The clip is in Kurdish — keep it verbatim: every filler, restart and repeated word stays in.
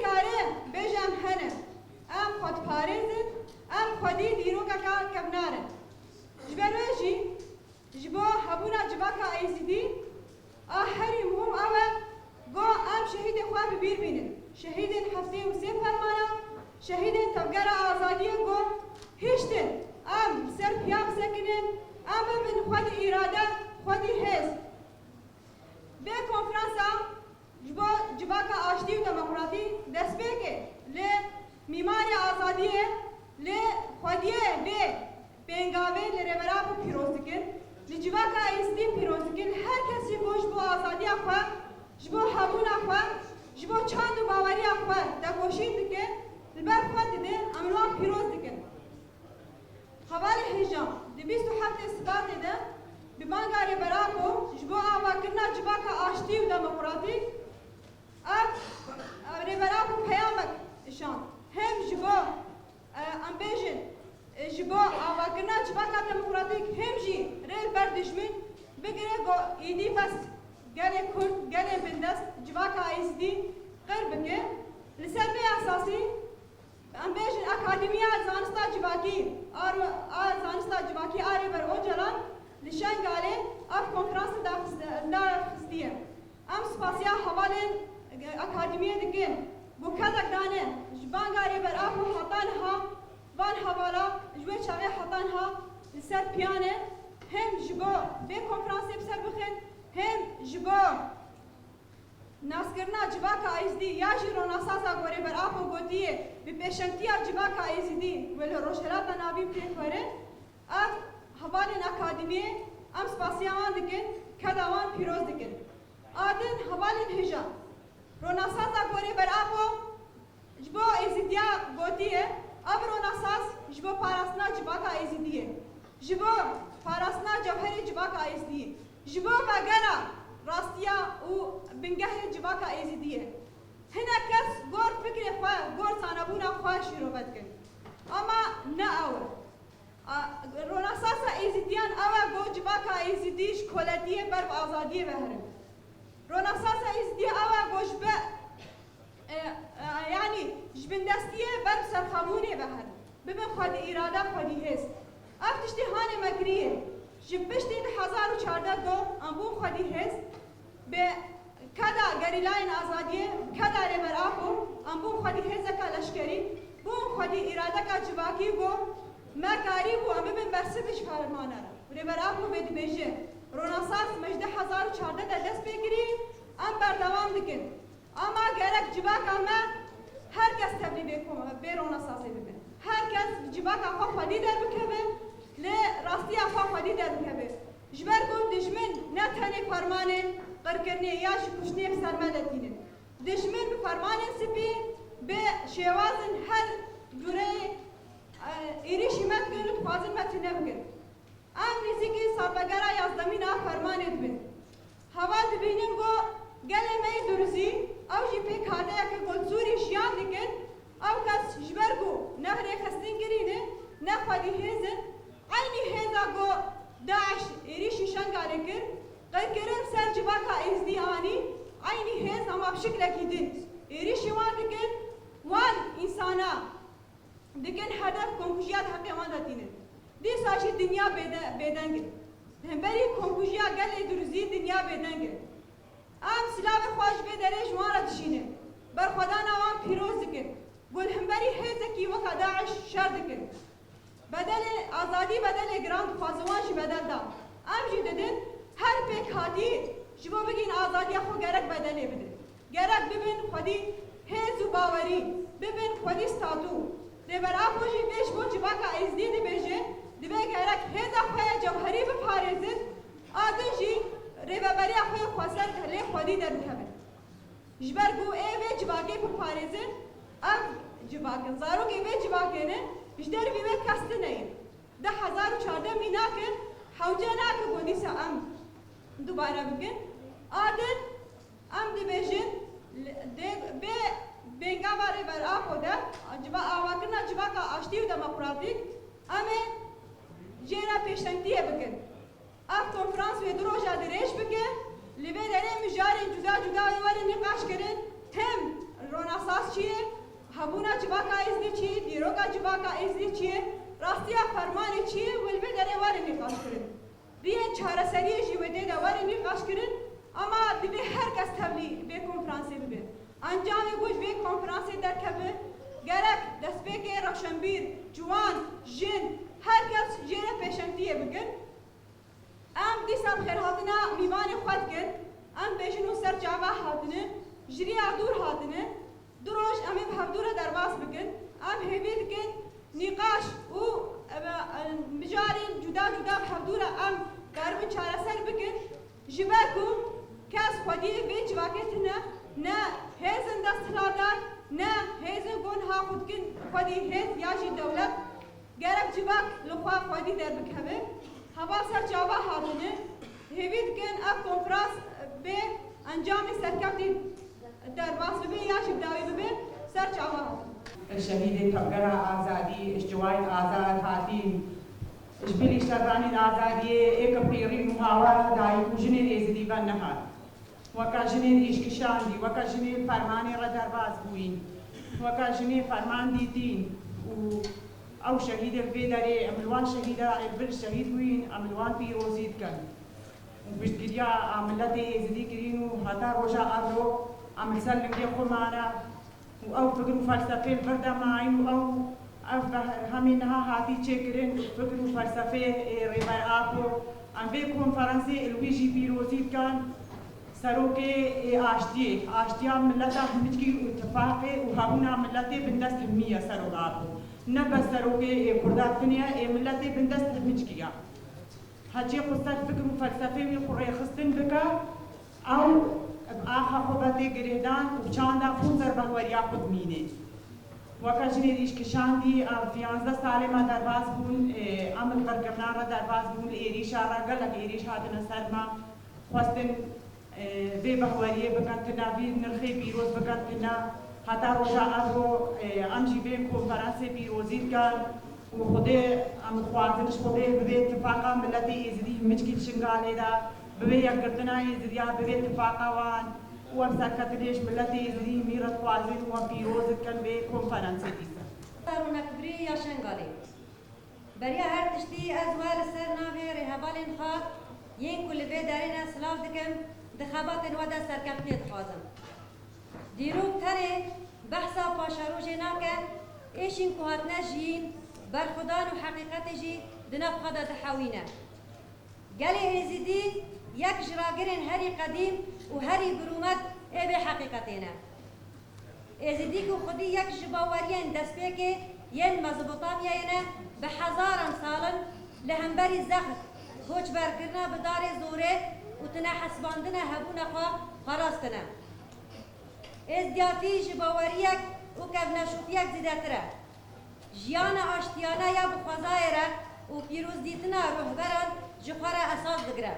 Kare bêje em hene, em xwe diparêzin, em xwedî dîrokeka kevnar in. Ji ber wê jî ji bo hebûna civaka Êzidî a herî muhim ew e ku em şehîdê xwe bi bîr bînin. Şehîdên heftê û sê Fermana, şehîdên Tevgera Azadiyê ku hiştin em li ser piya bisekinin, em bibin xwedî îrade, xwedî hêz. Vê konferansa ji bo civaka aştî û demokratî destpêkê li mîmarê azadiyê, li xwediyê vê pêngavê li Rêber Apo pîroz dikin, li civaka Êzidî pîroz dikin, her kesî ku ji bo azadiya xwe, ji bo hebûna xwe, ji bo çand û baweriya xwe tekoşîn dike, li ber xwe dide, em li wan pîroz dikin. Hevalê hêja, di bîst û heftê Sibatê de bi banga Rêber Apo ji bo avakirina civaka aştî û demokratîk, ev, ev Rêber Apo peyamek şand. Hem ji bo, e, em bêjin, e, ji bo avakirina civaka demokratîk hem jî rê li ber dijmin bigire ku êdî bes gelê Kurd, gelê bindest, civaka Êzidî qir bike. Li ser vê esasî, em bêjin Akademiya Zanista Civakî a, a Zanista Civakî a Rêber Ocalan li Şengalê ev konferans daxist-, daxistiye. Em spasiya hevalên akademiyê dikin ku kedek dane ji banga Rêber Apo heta niha, van hevala ji wê çaxê heta niha li ser piyan e, hem ji bo vê konferansê bi ser bixin, hem ji bo naskirina civaka Êzidî ya jî ronasaza ku Rêber Apo gotiye bi pêşengtiya civaka Êzidî wê li Rojhilata Navîn pêk were, ev hevalên akademiyê em spasiya wan dikin, keda wan pîroz dikin. A din hevalên hêja, ronasaza ku Rêber Apo ji bo Êzidiya gotiye, ev ronesans ji bo parastina civaka Êzidiyê, ji bo parastina cewherê civaka Êzidiyê, ji bo vegera rastiya û bingehê civaka Êzidiyê. Hinek kes gor fikrê xwe, gor zanebûna xwe şîrove dikin. Ama ne ew e. A, ronesansa Êzidiyan ew e ku civaka Êzidî ji koletiyê ber bi azadiyê ve herin. Ronesansa Êzidî ew e ku ji be, e, e, yanî ji bindestiyê ber bi serxabûnê ve herin. Bibin xwedî îrade, xwedî hêz. Ev tiştî hanê me kiriye. Ji piştî du hezar û çardeh do em bûn xwedî hêz. Bi keda gerîlayên azadiyê, bi keda Rêber Apo, em bûn xwedî hêzeka leşkerî, bûn xwedî îradeka civakî ku me karîbû em bibin bersivê ji fermana re. Rêber Apo vê dibêje, ronesans me ji du hezar û çardeh de dest pê kirî, em berdewam dikin. Ama gerek civaka me her kes tevlî vê ko-, vê ronesansê bibe. Her kes bi civaka xwe xwedî derbikeve, lê rastiya xwe xwedî derbikeve. Ji ber ku dijmin ne tenê fermanên qirkirinê ya jî kuştinê bi ser me de tînin. Dijmin bi fermanên spî, bi şêwazên her cureyê, e, êrîşî me dikin û dixwazin me tune bikin. Em nêzîkî salvegera yazdemîn a fermanê dibin. Heval dibînin ku gelê me yê Duruzî, ew jî pêkhateyeke gotsûrî jiyan dikin, ew kes ji ber ku ne rêxistinkirî ne, ne xwedî hêz in, eynî hêza ku DAIŞ êrîşî Şengalê kir, qirkirin ser civaka Êzidî anî, eynî hêz ama bi şiklekî din êrîşî wan dikin, wan însana dikin hedef, komkujiya di heqê wan de tînin. Dîsa jî dinya bêde-, bêdeng in. Li hemberî komkujiya gelê Duruzî dinya bêdeng in. Em silavê xwe ji vê derê ji wan re dişînin. Berxwedana wan pîroz dikin. Ku li hemberî hêzekî weka DAIŞ şer dikin. Bedelê azadî, bedelê giran dixwazin, wan jî bedel da. Em jî didin, her pêkhatî ji bo bigihîn azadiya xwe gerek bedelê bidin. Gerek bibin xwedî hêz û bawerî, bibin xwedî statû. Rêber Apo jî vê ji bo civaka Êzidî dibêje, divê gerek hêza xwe ya cewherî biparêzin, a din jî rêveberiya xwe ya xweser lê xwedî derbikevin. Ji ber ku ê vê civakê biparêzin, ev civak in, zarokê vê civakê ne, ji dervî wê kes tune ye. Du hezar û çardeh mînak in, hewce nake ku dîsa em dubare bikin. A din, em dibêjin, dê, vê pêngava Rêber Apo de, civa-, avakirina civaka aştî û demokratîk, em ê jê re pêşengtiyê bikin. Ev konferans wê du roja dirêj bike, li vê derê mijarên cuda cuda wê werin nîqaş kirin, tim ronesans Çi ye? Hebûna civaka Êzidî çi ye? Dîroka civaka Êzidî çi ye? Rastiya fermanê çi ye? Wê li vê derê were nîqaşkirin. Riyên çareseriyê jî wê tê de were nîqaşkirin, ama divê her kes tevlî vê konferansê bibe. Encamê ku ji vê konferansê derkeve, gerek destpêkê rewşenbîr, ciwan, jin, her kes jê re pêşengtiyê bikin. Em dîsa bi xêrhatina mîvanê xwe dikin. Em bêjin û ser çava hatine, ji riya dûr hatine. Du roj em ê bi hevdû re derbas bikin. Em hêvî dikin nîqaş û, e, e, mijarên cuda cuda bi hevdû re em karibin çareser bikin. Ji ber ku kes xwediyê vê civakê tune, ne hêzên desthilatdar, ne hêzên ku niha xwe dikin xwedî hêz ya jî dewlet. Gerek civak li xwe xwedî derbikeve. Heval ser çava hatine. Hêvî dikin ev konferans bê encamê serkevtî derbas bibe ya jî bi dawî bibe. Ser çava hatine. Şehîdê Tevgera Azadî, ji civayên azad hatîn, ji bilî şeranên azadiyê ê ki pêrîn û hawara dayik û jinên Êzidî ve nehat. Weke jinên êşkişandî, weke jinên fermanê re derbas bûyîn, weke jinê ferman dîtîn û ew şehîdê li vê derê, em li wan şehîda ê li vir şehîd bûyîn, em li wan pîrozî dikin. Û piştgiriya a miletê Êzidî kirîn û heta roja evro em li ser lingê xwe mane. Û ew fikir û felsefê li vir de mayîn û ew, ev berhemê niha hatî çêkirin, fikir û felsefê, ê, Rêber Apo. Em vê konferansê li wî jî pîrozî dikin. Serokê, ê, aştiyê, aştiya mileta himiçkî û tifaqê û hebûna miletê bindest himî ye Serok Apo. Ne bes serokê, ê, Kurdan tinê ye, ê, miletê bindest himiçkî ye. Hecê xwe ser fikir û felsefê wî xwe rêxistin bike, ew bi axa xwe ve tê girêdan û çanda xwe ser behweriya xwe dimîne. Weke jinê dîş kişandî, ev yanzdeh salê me derbas bûn, ê, em li qirkirina re derbas bûn, li êrîşa re gelek êrîş hatine ser me, xwestin, ê, vê behweriyê bikin tune, vî nirxê pîroz bikin tune. Heta roja evro, ê, em jî vê konferansê pîrozî dikin. Û Xwedê, em dixwazin ji Xwedê bibê tifaqa miletê Êzidî himiçkî li Şingalê de, bibê yekgirtina Êzidiya, bibê tifaqa wan û em serketinê ji miletê Êzidî himî re dixwazin û em pîroz dikin vê konferansê dîsa. Rûnakbirî ya Şengalê. Beriya her tiştî ez we li ser navê rêhevalên xwe yên ku li vê derê ne silav dikim, di xebatên we de serkeftinê dixwazim. Dîrok tenê behsa paşerojê nake, êşîn ku hatine jiyîn, berxwedan û heqîqetê jî di nav xwe de dihewîne. Gelê Êzidî yek ji ragirên herî qedîm û herî birûmet ê vê heqîqetê ne. Êzidî ku xwedî yek ji baweriyên destpêkê yên Mezopotamyayê ne, bi hezaran sal in li hemberî zext, koçberkirina bi darê zorê û tinehesibandina hebûna xwe xwe rast tine. Êzdiyatî ji baweriyek û kevneşopiyek zêdetir e. Jiyana aştiyane ya bi xwezayê re û pîrozdîtina ruhberan ji xwe re esas digire.